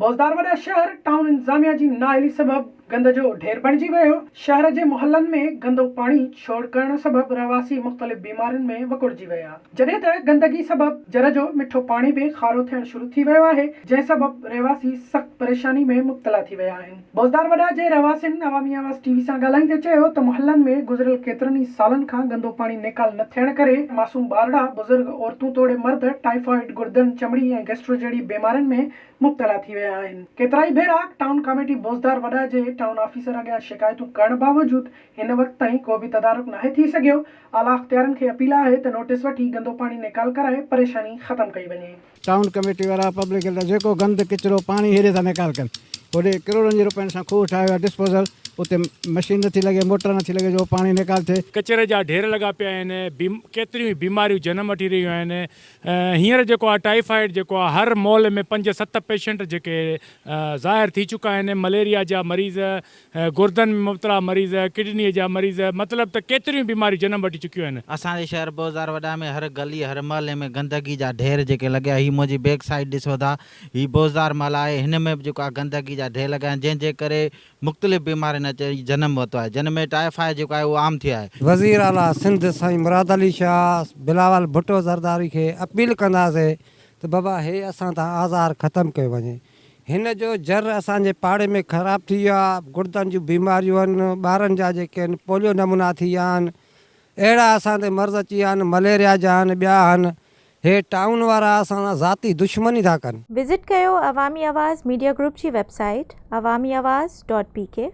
بوزدار وڏا شهر ٽائون انتظاميا جي نااهلي سبب گند جو ڍير بڻجي ويو، شهر جي محلن ۾ گندو پاڻي ڇوڙ ڪرڻ سبب رهواسي مختلف بيمارين ۾ وڪوڙجي ويا، جڏهن ته گندگي سبب جر جو مٺو پاڻي به کارو ٿيڻ شروع ٿي ويو آهي، جنهن سبب رهواسي سخت پريشاني ۾ مبتلا ٿي ويا آهن. بوزدار وڏا جي رهواسين عوامي آواز ٽي وي سان ڳالهائيندي چيو ته محلن ۾ گذريل ڪيترن ئي سالن کان گندو پاڻي نيڪال نه ٿيڻ ڪري معصوم ٻارڙا، بزرگ، عورتون توڙي مرد ٽائيفائيڊ، گردن، چمڙي ۽ گيسٽرو جهڙي بيمارين ۾ مبتلا ٿي ويا آهن. ڪيترائي ڀيرا ٽائون ڪاميٽي بوزدار وڏا جي ٽائون آفيسر اڳيان شڪايتون ڪرڻ باوجود هن وقت تائين ڪو به تدارڪ ناهي ٿي سگهيو، اعليٰ اختيارين کي اپيل آهي ته نوٽيس وٺي گندو پاڻي نيڪال ڪرائي پريشاني ختم ڪئي وڃي. ٽائون ڪميٽي وارا پبلڪ هيلٿ جيڪو گند ڪچرو پاڻي هيڏي ٿا نيڪال ڪن هوڏي ڪروڙن جي روپين سان کوهه ٺاهيو آهي ڊسپوزل اتي مشين نٿي لڳي موٽر نٿي لڳي جو پاڻي نيڪال ٿئي. ڪچري جا ڍير لڳا پيا آهن ڪيتريون ئي بيماريون جنم وٺي رهيون آهن هينئر جيڪو آهي ٽائيفائيڊ جيڪو آهي هر محلي ۾ پنج ست پيشنٽ جيڪي ظاهر ٿي چڪا آهن مليريا جا مريض گردن ۾ مبتلا مريض ڪڊني جا مريض مطلب ته ڪيتريون بيماريون جنم وٺي چڪيون آهن. اسان جي شهر بوزدار وڏا ۾ هر گلي هر محلي ۾ گندگي جا ڍير جيڪي لڳيا هي منهنجي بيڪ سائيڊ ڏسو ٿا هي بوزدار محلا آهي هن ۾ به جيڪو آهي گندگي جا ڍير لڳا آهن جنهن جي ڪري مختلف بيمارين اچي جنم ورتو آهي جن ۾ ٽائيفائيڊ جيڪو آهي اهو عام ٿيو آهي. وزير اعليٰ سنڌ سائين مراد علي شاهه بلاول ڀٽو زرداري کي اپيل ڪنداسي ته بابا هي اسان تان آزار ختم ڪيو وڃي هن جو جر اسان جي پاڙي ۾ خراب ٿي ويو آ، گڙدن جون بيماريون آهن، ٻارن جا جيڪي آهن پوليو نمونا ٿي ويا آهن، اهڙا اسان تي مرض اچي ويا آهن، مليريا جا آهن، ٻيا آهن، هي ٽائون وارا اسان سان ذاتي دشمني ٿا ڪن. وزٽ ڪيو عوامي آواز ميڊيا گروپ جي website Awami Awaz dot P K.